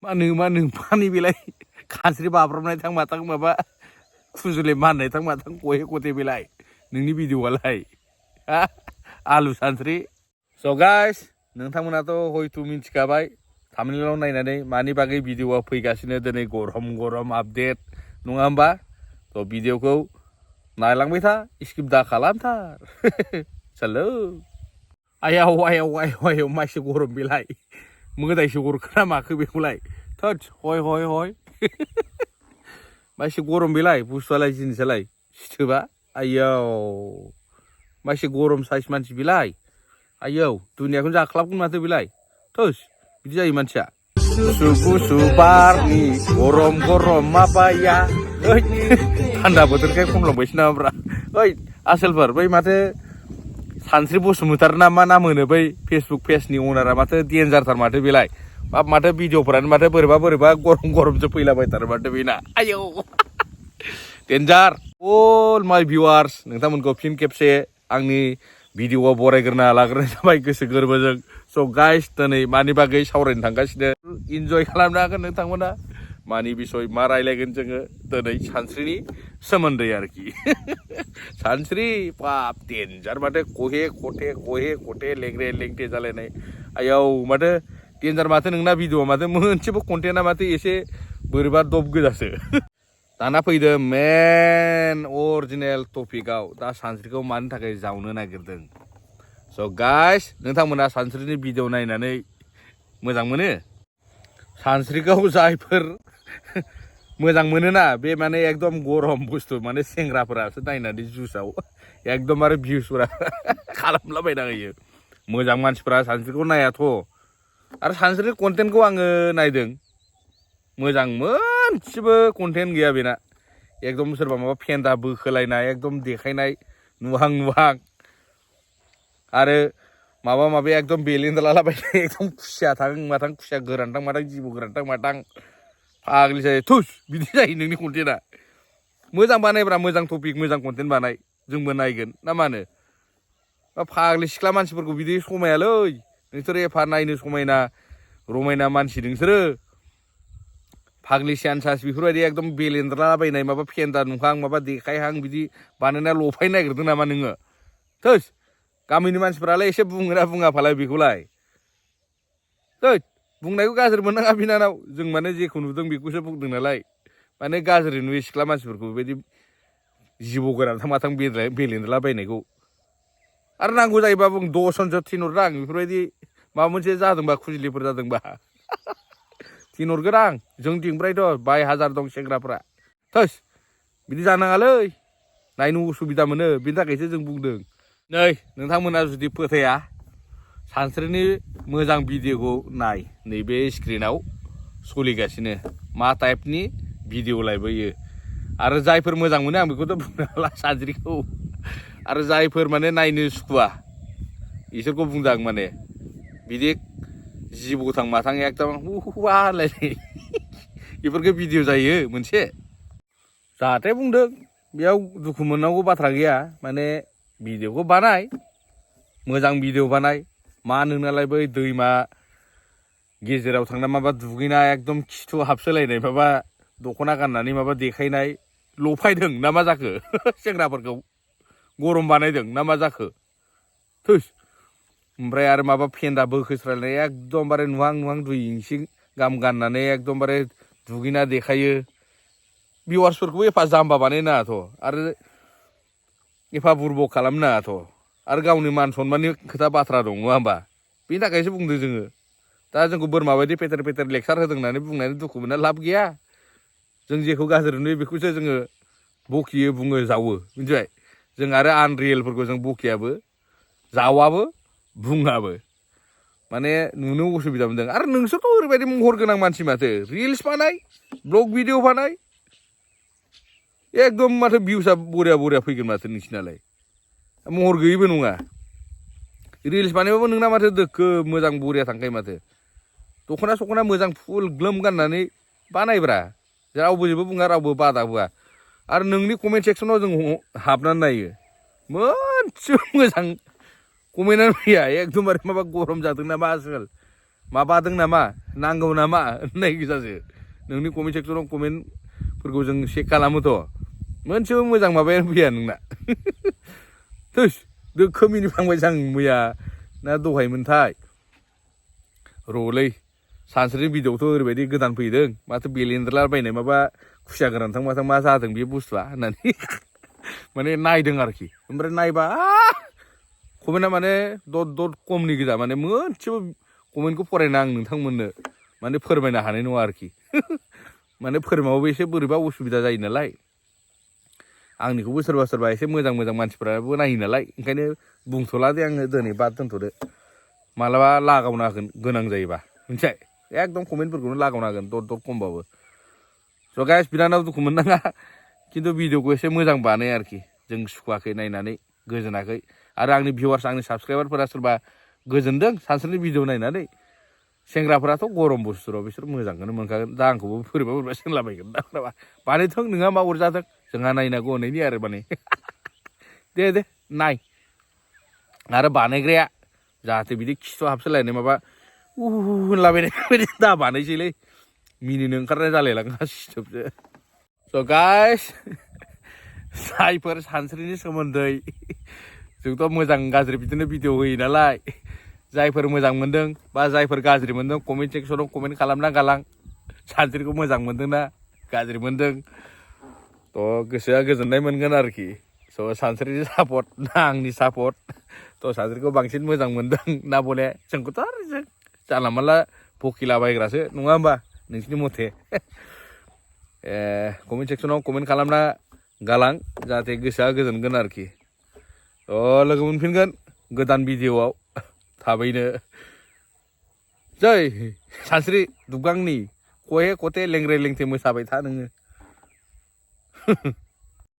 मानो बेलाय खानस्रि बाब्राबनाय थां माथां माबा खुजुले माननाय थां माथां गहे गथे बेलाय नोंनि भिडिअ'आलाय हा आलु सानस्रि स' गाइस नोंथांमोनाथ' हयथ' मिथिखाबाय थामनेलाव नायनानै मानि बागै भिडिअ'आ फैगासिनो दिनै गरम आपडेट नङा होमबा थ' भिडिअ'खौ नायलांबाय था स्किप दा खालामथार सालो आयाव मासे गरम बेलाय मोदायसो गरखोना माखो बेखौलाय थोद हय मासे गरम बेलाय बुस्थुआलाय जिनिसालाय सिथोबा आयाव मासे गरम साइज मानसि बेलाय आयौ दुनियाखौनो जाख्लाबगोन माथो बेलाय थोस बिदि जायो मानसिया गुसु बारनि गरम माबाया ओइ थान्दा बोथोरखाय खमलांबायसो नामाब्रा ओइ आसोलफोर बै माथो सानस्रि बसुमतारी ना मा नाम होनो बै फेसबुक पेजनि अनारा माथो डेन्जारथार माथो बेलाय माथो भिडिअ'फोरानो माथो बोरैबा गरमसो फैलाबायथारो माथो बेना आयौ डेन्जार अल माय भिउवार्स नोंथांमोनखौ फिन खेबसे आंनि भिडिअ'आव बरायग्रोना लाग्रोनाय जाबाय गोसो गोरबोजों स' गाइस दिनै मानि बागै सावरायनो थांगासिनो इन्जय खालामनो हागोन नोंथांमोना मानि बिसय मा रायलायगोन जोङो दिनै सानस्रिनि सोमोन्दै आरोखि सानस्रि बाप डेन्जार माथो गहे गथे लेंग्रे लेंथे जालायनाय आयौ माथो डेन्जार माथो नोंना भिडिअ माथो मोनसेबो कन्टेन्टआ माथो एसे बोरैबा दब गोजासो दाना फैदो मेन अरिजिनेल टपिकआव दा सानस्रिखौ मानि थाखाय जावनो नागिरदों स' गाइस नोंथांमोना सानस्रिनि भिडिअ नायनानै मोजां मोनो सानस्रिखौ जायफोर मोजां मोनोना बे माने एकदम गरम बुस्थु माने सेंग्राफोरासो नायनानै जुसाव एकदम आरो भिउसफोरा खालामलाबायना होयो मोजां मानसिफोरा सानस्रिखौ नायाथ' आरो सानस्रि कन्टेन्टखौ आङो नायदों मोजां मोनसेबो कन्टेन्ट गैया बेना एकदम सोरबा माबा फेन्दा बोखोलायनाय एकदम देखायनाय नुहां आरो माबा एकदम बेलेन्दालाबायनाय एकदम खुसिया थां माथां खुसिया गोरानथां माथां जिबौ गोरानथां माथां फाग्लि जायो थुस बिदि जायो नोंनि कन्टेन्टआ मोजां बानायब्रा मोजां टपिक मोजां कन्टेन्ट बानाय जोंबो नायगोन ना मा होनो फाग्लि सिख्ला मानसिफोरखौ बिदि समायालै नोंसोरो एफा नायनो समायना रमायना मानसि नोंसोरो फाग्लि सियानसास बेफोरबायदि एकदम बेलेन्दालाबायनाय माबा फेन्दा नुहां माबा देखायहां बिदि बानायना लफायनो नागिरदों नामा नोङो थोस गामिनि मानसिफोरालाय एसे बुङोना बुङा फालाय बेखौलाय थोद बुंनायखौ गाज्रि मोननाङा बिनानाव जों माने जेखौ नुदों बेखौसो बुंदों नालाय माने गाज्रि नुयो सिख्ला मानसिफोरखौ बेबायदि जिबौ गोरानथां माथां बेलेन्दालाबायनायखौ आरो नांगौ जायोबा बुं दसजनसो थिनहरदो आं बेफोरबायदि माबा मोनसे जादोंबा खुजिलिफोर जादोंबा थिनहरगोन आं जोंथिंफ्रायथ' 2000 दं सेंग्राफ्रा थोस बिदि जानाङालै नायनो उसुबिदा मोनो बिनि थाखायसो जों बुंदों नै नोंथांमोना जुदि फोथाया सानस्रिनि मोजां भिडिअखौ नाय नैबे स्क्रिनाव सोलिगासिनो मा टाइपनि भिडिअ लायबोयो आरो जायफोर मोजां मोनो आं बेखौथ' बुंनो हाला सानस्रिखौ आरो जायफोर माने नायनो सुखुवा इसोरखौ बुंदों आं माने बिदि जिबौथां माथां एकदम हुहुवालायनाय बेफोरखौ भिडिअ जायो मोनसे जाहाथे बुंदों बेयाव दुखु मोननांगौ बाथ्रा गैया माने भिडिअखौ बानाय मोजां भिडिअ बानाय मा नोंनालाय बै दैमा गेजेराव थांना माबा दुगैनाय एकदम खिथु हाबसोलायनाय माबा दख'ना गाननानै माबा देखायनाय लफायदों ना मा जाखो सेंग्राफोरखौ गरम बानायदों ना मा जाखो थोस ओमफ्राय आरो माबा फेन्दा बोखोस्रायनाय एकदमबारे नुहां दुइ इंसि गाहाम गाननानै एकदमबारे दुगैना देखायो भिउवार्सफोरखौबो एफा जाम्बा बानायनो नाङाथ' आरो एफा बुरबक खालामनो नाङाथ' आरो गावनि मान सनमाननि खोथा बाथ्रा दं नङा होमबा बेनि थाखायसो बुंदों जोङो दा जोंखौ बोरमा बायदि पेटेर लेक्सार होदों होननानै बुंनानै दुखु मोनना लाब गैया जों जेखौ गाज्रि नुयो बेखौसो जोङो बखियो बुङो जावो मिथिबाय जों आरो आनरियेलफोरखौ जों बखियाबो जावाबो बुङाबो माने नुनो उसुबिदा मोनदों आरो नोंसोरथ' ओरैबायदि महर गोनां मानसि माथो रिल्स बानाय ब्लग भिडिअ बानाय एकदम माथो भिउसआ बरिया फैगोन माथो नोंसिनालाय महर गैयैबो नङा रिल्स बानायबाबो नोंना माथो दोखो मोजां बरिया थांखायो माथो दख'ना सख'ना मोजां फुल ग्लोम गाननानै बानायब्रा रावबो जेबो बुङा रावबो बादा होआ आरो नोंनि कमेन्ट सेक्सनाव जों हाबनानै नायो मोनसेबो मोजां कमेन्टआनो फैया एकदमबारे माबा गरम जादों नामा आसोल मा बादों नामा नांगौ नामा होननाय गोजासो नोंनि कमेन्ट सेक्सनाव कमेन्टफोरखौ जों चेक खालामोथ' मोनसेबो मोजां माबायानो फैया नोंना थोस दोखो मिनिफ्लांबाय आं मैया ना दहायमोनथाय रलै सानस्रिनि भिडिअआवथ' ओरैबायदि गोदान फैदों माथो बेलेन्देरलाबायनाय माबा खुसिया गोरानथां माथां मा जादों बे बुस्थुआ होननानै माने नायदों आरोखि ओमफ्राय नायबा कमेन्टआ माने दद खमनि गोजा माने मोनसेबो कमेन्टखौ फरायना आं नोंथांमोननो माने फोरमायनो हानाय नङा आरोखि माने फोरमायावबो एसे बोरैबा उसुबिदा जायो नालाय आंनिखौबो सोरबा सोरबा एसे मोजां मानसिफ्राबो नायो नालाय ओंखायनो बुंथ'ला दे आङो दिनै बाद दोनथ'दो मालाबा लागावना होगोन गोनां जायोबा मिथिबाय एकदम कमेन्टफोरखौनो लागावना होगोन दद खमबाबो स' गाइस बिनानाव दुखु मोननाङा खिन्थु भिडिअखौ एसे मोजां बानाय आरोखि जों सुखुवाखै नायनानै गोजोनाखै आरो आंनि भिउवार्स आंनि साबसक्राइबारफोरा सोरबा गोजोनदों सानस्रिनि भिडिअ नायनानै सेंग्राफोराथ' गरम बुस्थुराव बिसोर मोजांखौनो मोनखागोन दा आंखौबो बोरैबा सोंलाबायगोन दा बानायथों नोंहा मा अरजादों जोंहा नायनांगौ हनैनि आरो माने दे नाय आरो बानायग्राया जाहाथे बिदि खिथु हाबसोलायनाय माबा होनलाबायनाय दा बानायसैलै मिनिनो ओंखारनाय जालायलाङा सिथोबसो स' गाइस जायफोर सानस्रिनि सोमोन्दै जोंथ' मोजां गाज्रि बिदिनो भिडिअ होयो नालाय जायफोर मोजां मोनदों बा जायफोर गाज्रि मोनदों कमेन्ट सेक्सनाव कमेन्ट खालामना गालां सानस्रिखौ मोजां मोनदोंना गाज्रि मोनदों थ' गोसोआ गोजोननाय मोनगोन आरोखि स' सानस्रिनि सापर्ट ना आंनि सापर्ट थ' सानस्रिखौ बांसिन मोजां मोनदों ना बले जोंखौथ' आरो जों जानला मानला बखिलाबायग्रासो नङा होमबा नोंसिनि मथे कमेन्ट सेक्सनाव कमेन्ट खालामना गालां जाहाथे गोसोआ गोजोनगोन आरोखि लोगो मोनफिनगोन गोदान भिडिअआव थाबैनो जै सानस्रि दुगांनि खहे खथे लेंग्रे लेंथे मोसाबाय था नोङो